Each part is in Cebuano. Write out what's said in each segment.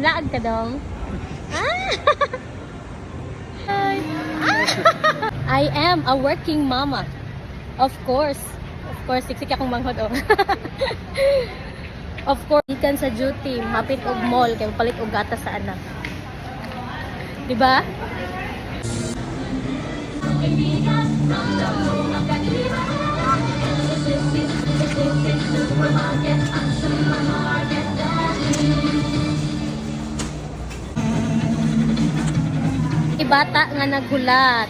Laag ka dong. Ah! Hi. Ah! I am a working mama. Of course. Of course, siksik akong manghod oh. Of course, gikan sa duty, hapit og mall kay palit og gatas sa anak. Di ba? Ibata nga naghulat.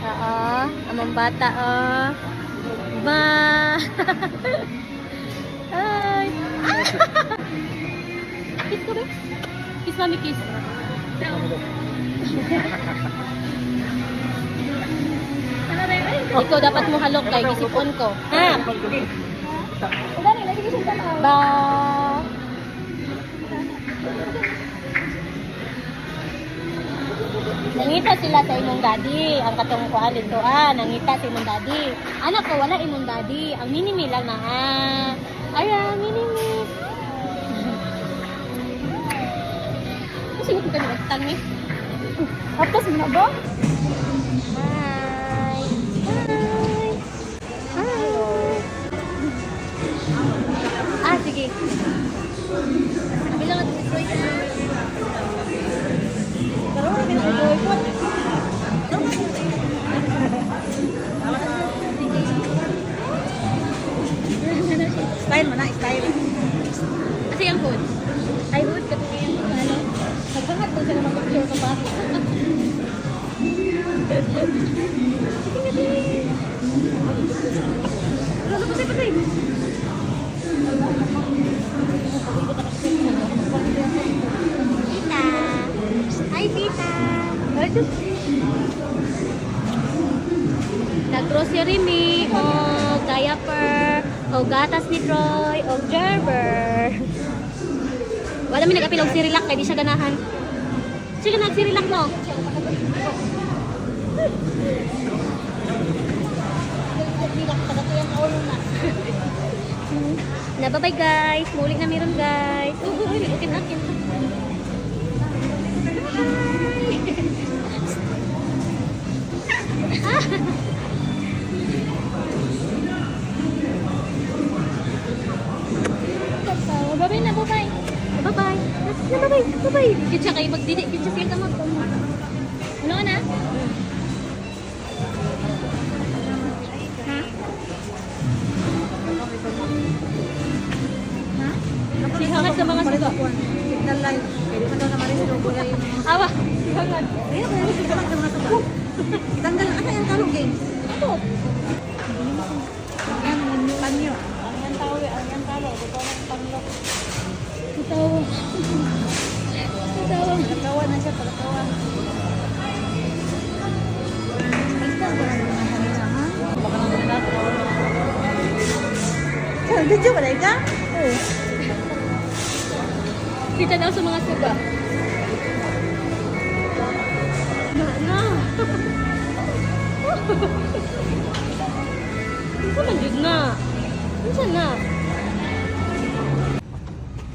Oo, among bata oh. Ba. Hi. Ah! Kiss ko ba? Kiss mami, kiss. Ikaw dapat mo halok kay gisipon ko. Ha? Ba. Nangita sila sa imong daddy. Ang katong kuan dito ah, nangita sa imong daddy. Anak ko wala imong daddy. Ang minimi lang na ah. Aya, minimi. Kasi ko ka nagtang ni. Tapos mo na ba? Hi. Hi. Hi. Ah, sige. Bilang natin si Troy. Pero wala ka na po. Style mo na, style. Kasi ang hood. Ay, hood. Katungin ko ano. Naghangat ko sila mag-picture ko pa. Sige na, sige. Ano, patay, patay. Tita. Hi, tita. Ay, sus. Nag-grocery mi, o diaper, o gatas ni Troy, o Gerber. Wala mi nag-apil og Sirilac kay di siya ganahan. Siya ganahan Sirilac no. Na bye-bye guys. Muli na meron guys. Uy, uy, uy, okay na, okay na. Bye. Bye-bye na, bye-bye. Bye-bye. Na, bye-bye. Bye-bye. Gid siya kayo magdidi. Gid siya siya kamot. Ano na? Ha? Ha? Sihangat sa mga suga. Signal light. Kaya di man daw na maristo. Wala yung... Awa, sihangat. Kaya ba yung signal sa mga suga? Tanggal. Ano yung kalong games? Ito. Yan, panyo. Ang yan tawe, ang yan talo. Ito ang panlok. Ito. Ito. Palakawa na siya, palakawa. Basta ba na naman kanina, ha? Video ba na ka? Oo. Kita na sa mga suga. Na, na. Unsa man jud na? Unsa na?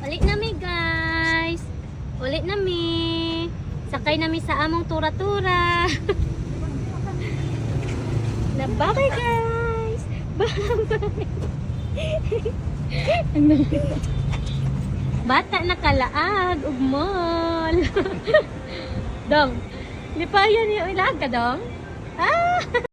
Ulit na mi guys. Ulit na mi. Sakay na mi sa among tura-tura. Na bye-bye guys. Bye-bye. Bata na kalaag ug mall. Dong, lipayan niyo ilaag ka dong? Ah!